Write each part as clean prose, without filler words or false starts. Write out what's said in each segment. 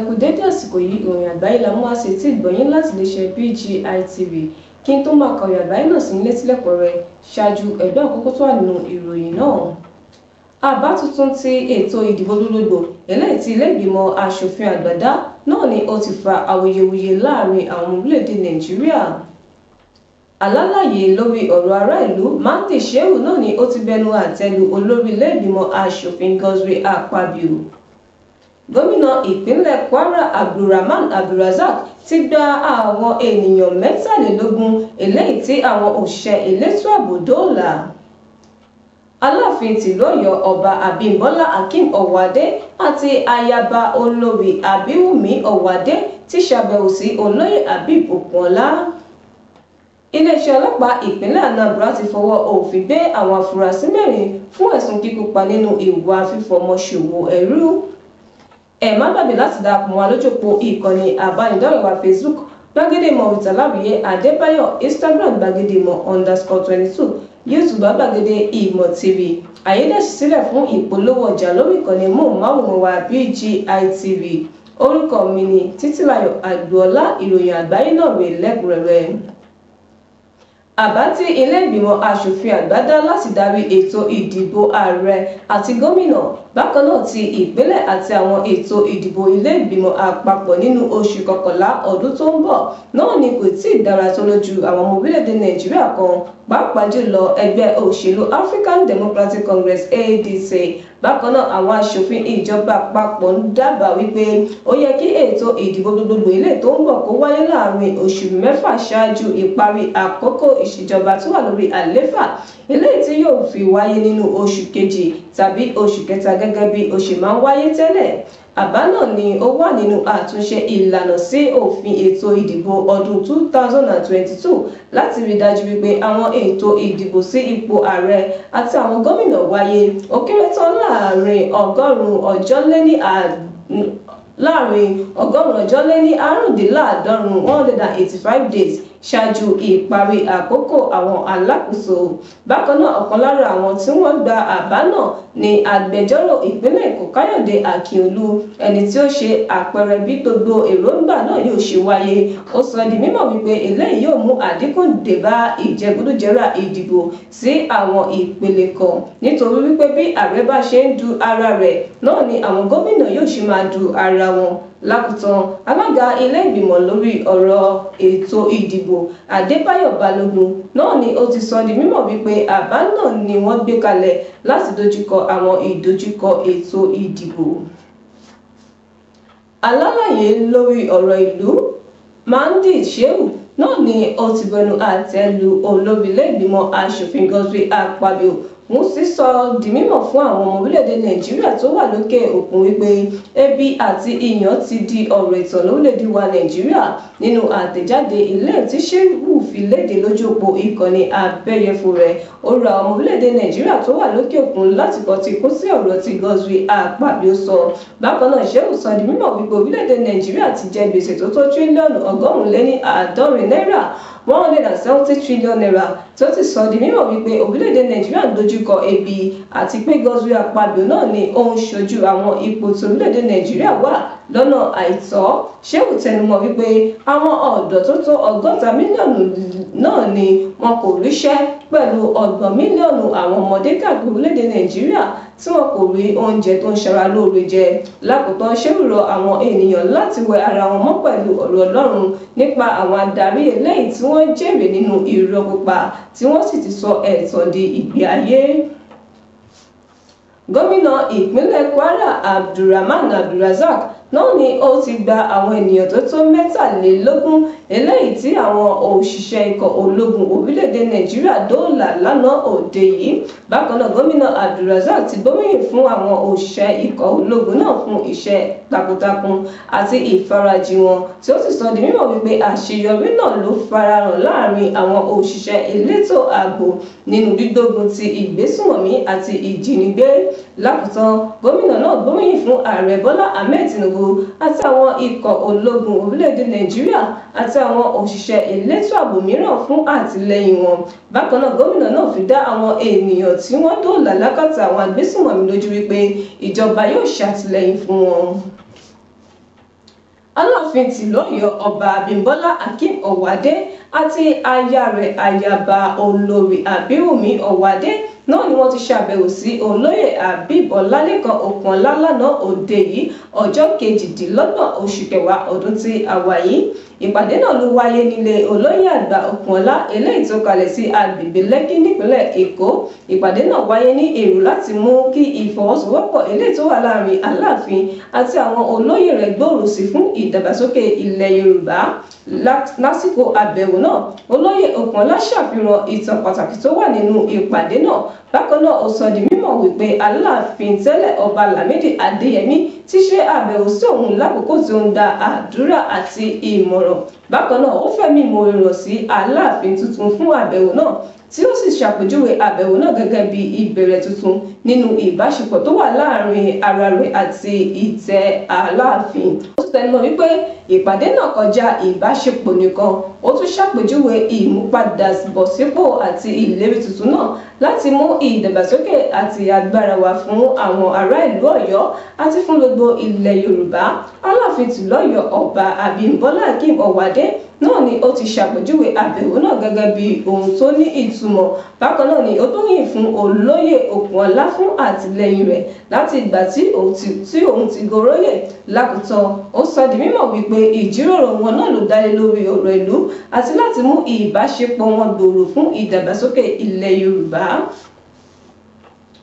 Ẹ kú dédé àsìkò yìí, ìròyìn àgbáyé la mú wá sí etí ìgbọ̀nyín láti iléeṣẹ́ BGI TV. Kí n tó máa ka ìròyìn àgbáyé náà sí yín létí lẹ́kùnrẹ́rẹ́, ṣáájú ẹ̀gbọ́n àkókò tó wà nínú ìròyìn náà. Àbá tuntun ti ètò ìdìbò gbogbogbò eléyìí tí ilé ìgbìmọ̀ aṣòfin àgbà dá náà ni ó ti fa awuyewuye láàrin àwọn orílẹ̀-èdè Nàìjíríà. Alálàyé lórí ọ̀rọ̀ ará ìlú Mandi Shehu náà ni ó ti bẹnu àtẹ́ lu olórí ilé ìgbìmọ̀ aṣòfin Godswill Akpabio. Gómìnà ìpínlẹ̀ Kwara Abdulrahman Abdulrazak ti gba àwọn ènìyàn 23 eléyìí tí àwọn òṣìṣẹ́ elétò ààbò dóòlà. Aláàfin tìlú Ọ̀yọ́ Ọba Abímbọ́lá Akeem Ọwọ́adé àti ayaba olórí Abíwùmí Ọwọ́adé ti ṣàbẹ̀wò sí olóyè Habib Okunola. Iléeṣẹ́ ọlọ́pàá ìpínlẹ̀ Anambra ti fọwọ́ òfin gbé àwọn afurasí 4 fún ẹ̀sùn kíkópa nínú ìwà fífọmọṣòwò ẹrú. Ẹ má gbàgbé láti darapọ̀ mọ́ wa lójú òpó ìkànnì àbánidọ́rẹ̀ẹ́ wa Facebook Gbàgede Ìmọ̀ with Aláwìyé Adébáyọ̀, Instagram Gbàgede Ìmọ̀ _22, YouTube Gbàgede Ìmọ̀ TV. Àyè dẹ̀ ṣí sílẹ̀ fún ìpolówó ọjà lórí ìkànnì móhùnmáwòrán wa BGI TV. Orúkọ mi ni Títílayọ̀ Àgbọ̀ọ́lá. Ìròyìn àgbáyé náà rèé lẹ́kùnrẹ́rẹ́. Àbá tí ilé ìgbìmọ̀ aṣòfin àgbà dá láti darí ètò ìdìbò ààrẹ àti gómìnà, bákan náà ti ìpínlẹ̀ àti àwọn ètò ìdìbò ilé ìgbìmọ̀ àpapọ̀ nínú oṣù kọkànlá ọdún tó ń bọ̀ náà ni kò tíì dára tó lójú àwọn ọmọ orílẹ̀-èdè Nàìjíríà kan, pàápàá jùlọ ẹgbẹ́ òṣèlú African Democratic Congress ADC. Bákan náà, àwọn aṣòfin ìjọba àpapọ̀ ń dábàá wípé ó yẹ kí ètò ìdìbò gbogbogbò ilé tó ń bọ̀ kó wáyé láàrin oṣù 6 ṣáájú ìparí àkókò ìṣèjọba tó wà lórí àlééfà, eléyìí tí yóò fi wáyé nínú oṣù kejì tàbí oṣù kẹta gẹ́gẹ́ bí ó ṣe máa ń wáyé tẹ́lẹ̀. Àbá náà ni ó wà nínú àtúnṣe ìlànà sí òfin ètò ìdìbò ọdún 2022 láti rí dájú wípé àwọn ètò ìdìbò sí ipò ààrẹ àti àwọn gómìnà wáyé ó kéré tán láàrin 100 ọjọ́ lé ní 195 185 days ṣáájú ìparí àkókò àwọn alákòóso. Bákan náà, ọ̀kan lára àwọn tí wọ́n gba àbá náà ni agbẹjọ́rò ìpínlẹ̀ Èkó Káyọ̀dé Akínolú, ẹni tí ó ṣe àpẹẹrẹ bí gbogbo èròǹgbà náà yóò ṣe wáyé. Ó sọ di mímọ̀ wípé eléyìí yóò mú àdínkù dé bá ìjẹgúdújẹrá ìdìbò sí àwọn ìpele kan, nítorí wípé bí ààrẹ bá ṣe ń du ara rẹ̀ náà ni àwọn gómìnà yóò ṣe máa du ara wọn. Lákòótán, alága ilé ìgbìmọ̀ lórí ọ̀rọ̀ ètò ìdìbò Adébáyọ̀ Balógun náà ni ó ti sọ di mímọ̀ wípé àbá náà ni wọ́n gbé kalẹ̀ láti dojúkọ àwọn ìdojúkọ ètò ìdìbò. Alálàyé lórí ọ̀rọ̀ ìlú Mandi Shehu náà ni ó ti bẹnu àtẹ́ lu olórí ilé ìgbìmọ̀ aṣòfin Godswill Akpabio mú sísọ di mímọ̀ fún àwọn ọmọ orílẹ̀-èdè Nàìjíríà tó wà lókè òkun wípé ebi àti ìyàn ti di ọ̀rọ̀ ìtàn lórílẹ̀-èdè wa Nàìjíríà. Nínú àtẹ̀jáde ilé tí Shehu fi léde lójú òpó ìkànnì abẹ́yẹfò rẹ̀, ó rọ àwọn ọmọ orílẹ̀-èdè Nàìjíríà tó wà lókè òkun láti kọtí ikún sí ọ̀rọ̀ tí Godswill Akpabio sọ. Bákan náà, Shehu sọ di mímọ̀ wípé orílẹ̀-èdè Nàìjíríà ti jẹ gbèsè tó tó tírílíọ̀nù 170 náírà 170 trillion naira, tó ti sọ di mímọ̀ wípé orílẹ̀-èdè Nàìjíríà ń dojúkọ ebi àti pé Godswill Akpabio náà ni ó ń ṣojú àwọn ipò tí orílẹ̀-èdè Nàìjíríà wà lọ́nà àìtọ́. Shehu tẹnumọ́ wípé àwọn ọ̀dọ́ tó tó 60 mílíọ̀nù náà ni wọn kò ríṣẹ́, pẹ̀lú 30 mílíọ̀nù àwọn ọmọdé káàkiri orílẹ̀-èdè Nàìjíríà tí wọn kò rí oúnjẹ tó ń ṣara lóore jẹ. Lákòótán, Shehu rọ àwọn ènìyàn láti wẹ ara wọn mọ́ pẹ̀lú ọ̀rọ̀ Ọlọ́run nípa àwọn adarí eléyìí tí wọ́n jèrè nínú irọ́ pípa tí wọ́n sì ti sọ ẹ̀tàn di ìgbé ayé. Gómìnà ìpínlẹ̀ Kwara Abdulrahman Abdulrazak náà ni ó ti gba àwọn ènìyàn tó tó 23 eléyìí tí àwọn òṣìṣẹ́ ikọ̀ ológun orílẹ̀-èdè Nàìjíríà dóòlà lánàá òde yìí. Bákan náà, gómìnà Abdulrazak ti gbóríyìn fún àwọn òṣìṣẹ́ ikọ̀ ológun náà fún iṣẹ́ takuntakun àti ìfarajìn wọn, tí ó sì sọ di mímọ̀ wípé àṣeyọrí náà ló farahàn láàrin àwọn òṣìṣẹ́ elétò ààbò nínú gbígbógun ti ìgbésùnmọ̀mí àti ìjínigbé. Lákòótán, gómìnà náà gbóríyìn fún ààrẹ Bọ́lá Ahmed Tinubu àti àwọn ikọ̀ ológun orílẹ̀-èdè Nàìjíríà àti àwọn òṣìṣẹ́ elétò ààbò mìíràn fún àtìlẹ́yìn wọn. Bákan náà, gómìnà náà fi dá àwọn ènìyàn tí wọ́n dóòlà lákàtà àwọn agbésùnmọ̀mí lójú wípé ìjọba yóò ṣàtìlẹ́yìn fún wọn. Aláàfin tìlú Ọ̀yọ́ Ọba Abímbọ́lá Akeem Ọ̀wádé àti aya rẹ̀ Ayaba Olórí Àbíwùmí Ọ̀wádé náà ni wọ́n ti ṣàbẹ̀wò sí olóyè Habib Ọlálékan Okunola lánàá òde yìí, ọjọ́ 28 oṣù kẹwàá ọdún tí a wà yìí. Ìpàdé náà ló wáyé nílé olóyè àgbà Okunola eléyìí tó kalẹ̀ sí agbègbè Lẹ́kí nípínlẹ̀ Èkó. Ìpàdé náà wáyé ní èrò láti mú kí ìfọwọ́sowọ́pọ̀ eléyìí tó wà láàrin Aláàfin àti àwọn olóyè rẹ̀ gbòòrò sí fún ìdàgbàsókè ilẹ̀ Yorùbá. Lásìkò àbẹ̀wò náà, olóyè Okunola ṣàfihàn ìtàn pàtàkì tó wà nínú ìpàdé náà. Bákan náà, ó sọ di mímọ̀ wípé Aláàfin tẹ́lẹ̀ Ọba Lámídì Adéyẹmí ti ṣe àbẹ̀wò sí òun lákòókò tí ó ń gba àdúrà àti ìmọ̀ràn. Bákan náà, ó fẹ̀mí ìmoore hàn sí Aláàfin tuntun fún àbẹ̀wò náà, tí ó sì ṣàpèjúwe àbẹ̀wò náà gẹ́gẹ́ bí ìbẹ̀rẹ̀ tuntun nínú ìbáṣepọ̀ tó wà láàrin ara rẹ̀ àti ìtẹ́ Aláàfin. Ó tún tẹnumọ́ wípé ìpàdé náà kọjá ìbáṣepọ̀ nìkan, ó tún ṣàpèjúwe ìmúpadàbọ̀sípò àti ìlérí tuntun náà láti mú ìdàgbàsókè àti agbára wá fún àwọn ará ìlú Ọ̀yọ́ àti fún gbogbo ilẹ̀ Yorùbá. Aláàfin tìlú Ọ̀yọ́ Ọba Abímbọ́lá Akeem Ọ̀wádé náà ni ó ti ṣàpèjúwe àbẹ̀wò náà gẹ́gẹ́ bí ohun tó ní ìtumọ̀. Bákan náà ni ó gbóríyìn fún olóyè Okunola fún àtìlẹ́yìn rẹ̀ láti ìgbà tí òun ti goróyè. Lákòótán, ó sọ di mímọ̀ wípé ìjíròrò wọn náà ló dálé lórí ọ̀rọ̀ ìlú àti láti mú ìbáṣepọ̀ wọn gbòòrò fún ìdàgbàsókè ilẹ̀ Yorùbá.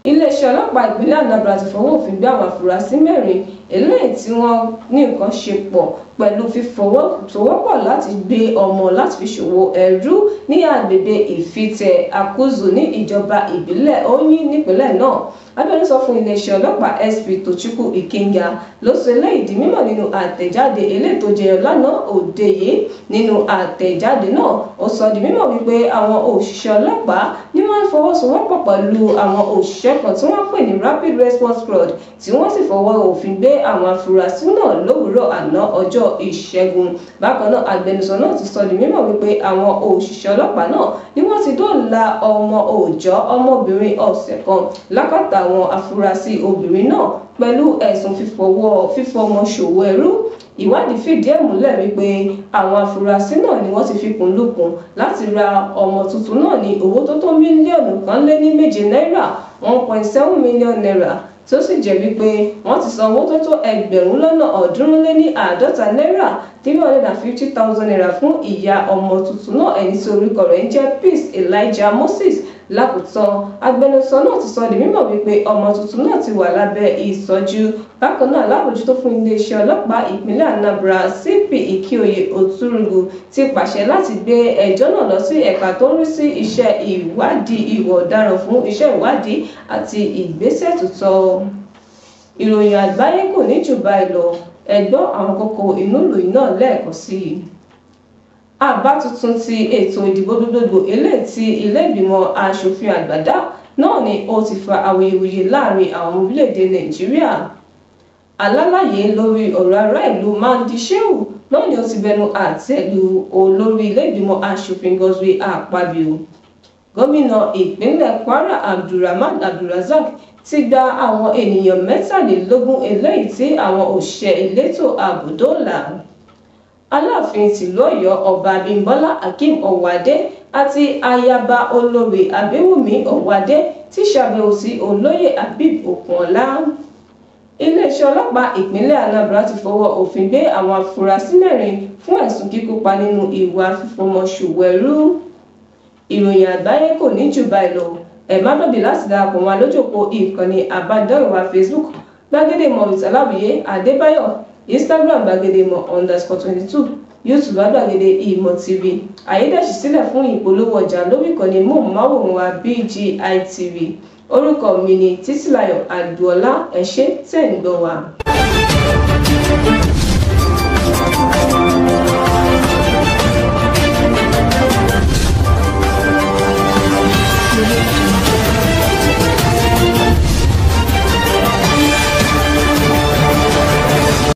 Iléeṣẹ́ ọlọ́pàá ìpínlẹ̀ Anambra ti fọwọ́ òfin gbé àwọn afurasí 4 eléyìí tí wọ́n ní nǹkan ṣe pọ̀ pẹ̀lú fífọwọ́sowọ́pọ̀ láti gbé ọmọ láti fi ṣòwò ẹrú ní agbègbè Ìfitẹ̀ Akuzu ní ìjọba ìbílẹ̀ Oyin nípínlẹ̀ náà. Agbẹnusọ fún iléeṣẹ́ ọlọ́pàá SP Tochukwu Ikenga ló sọ eléyìí di mímọ̀ nínú àtẹ̀jáde eléyìí tó jẹyọ lánàá òde yìí. Nínú àtẹ̀jáde náà, ó sọ di mímọ̀ wípé àwọn òṣìṣẹ́ ọlọ́pàá ni wọ́n ń fọwọ́sowọ́pọ̀ pẹ̀lú àwọn òṣìṣẹ́ kan tí wọ́n pè ní Rapid Response Squad, tí wọ́n sì fọwọ́ òfin gbé àwọn afurasí náà lówùúrọ̀ àná ọjọ́ Ìṣẹ́gun. Bákan náà, agbẹnusọ náà ti sọ di mímọ̀ wípé àwọn òṣìṣẹ́ ọlọ́pàá náà ni wọ́n ti dóòlà ọmọ òòjọ́ ọmọbìnrin ọ̀sẹ̀ kan lákàtà àwọn afurasí obìnrin náà pẹ̀lú ẹ̀sùn fífọmọ ṣòwò ẹrú. Ìwádìí fìdí ẹ̀ múlẹ̀ wípé àwọn afurasí náà ni wọ́n ti fikùn lukùn láti ra ọmọ tuntun náà ní owó tó tó mílíọ̀nù 1.7 náírà 1.7 million naira, tó sì jẹ́ wípé wọ́n ti san owó tó tó 350,000 náírà 350,000 naira fún ìyá ọmọ tuntun náà, ẹni tí orúkọ rẹ̀ ń jẹ́ Peace Elijah Moses. Lákòótán, agbẹnusọ náà ti sọ di mímọ̀ wípé ọmọ tuntun náà ti wà lábẹ́ ìtọ́jú. Bákan náà, alábòjútó fún iléeṣẹ́ ọlọ́pàá ìpínlẹ̀ Anambra CP Ikioye Oturugu ti pàṣẹ láti gbé ẹjọ́ náà lọ sí ẹ̀ka tó ń rí sí iṣẹ́ ìwádìí ìwà ọ̀daràn fún iṣẹ́ ìwádìí àti ìgbésẹ̀ tó tọ́. Ìròyìn àgbáyé kò ní jù báyìí lọ. Ẹ gbọ́ àwọn kókó inú ìròyìn náà lẹ́ẹ̀kan sí i. Àbá tuntun ti ètò ìdìbò gbogbogbò eléyìí tí ilé ìgbìmọ̀ aṣòfin àgbà dá náà ni ó ti fa awuyewuye láàrin àwọn orílẹ̀-èdè Nàìjíríà. Alálàyé lórí ọ̀rọ̀ ará ìlú Mandi Shehu náà ni ó ti bẹnu àtẹ́ lu olórí ilé ìgbìmọ̀ aṣòfin Godswill Akpabio. Gómìnà ìpínlẹ̀ Kwara Abdulrahman Abdulrazak ti gba àwọn ènìyàn 23 eléyìí tí àwọn òṣìṣẹ́ elétò ààbò dóòlà. Aláàfin tìlú Ọ̀yọ́ Ọba Abímbọ́lá Akeem Ọ̀wádé àti Ayaba Olórí Àbíwùmí Ọ̀wádé ti ṣàbẹ̀wò sí olóyè Habib Okunola. Iléeṣẹ́ ọlọ́pàá ìpínlẹ̀ Anambra ti fọwọ́ òfin gbé àwọn afurasí 4 fún ẹ̀sùn kíkópa nínú ìwà fífọmọ ṣòwò ẹrú. Ìròyìn àgbáyé kò ní jù báyìí lọ. Ẹ má gbàgbé láti darapọ̀ mọ́ wa lójú òpó ìkànnì àbádọ́rẹ̀ẹ́ wa Facebook Gbàgede Ìmọ̀ with Aláwìyé Adébáyọ̀, Instagram Gbàgede Ìmọ̀ _22, YouTube Gbàgede Ìmọ̀ TV. Àyè dẹ̀ ṣí sílẹ̀ fún ìpolówó ọjà lórí ìkànnì móhùnmáwòrán wa BGI TV. Orúkọ mi ni Títílayọ̀ Àdùọ́lá. Ẹ ṣé tẹ̀ ń gbọ́ wa.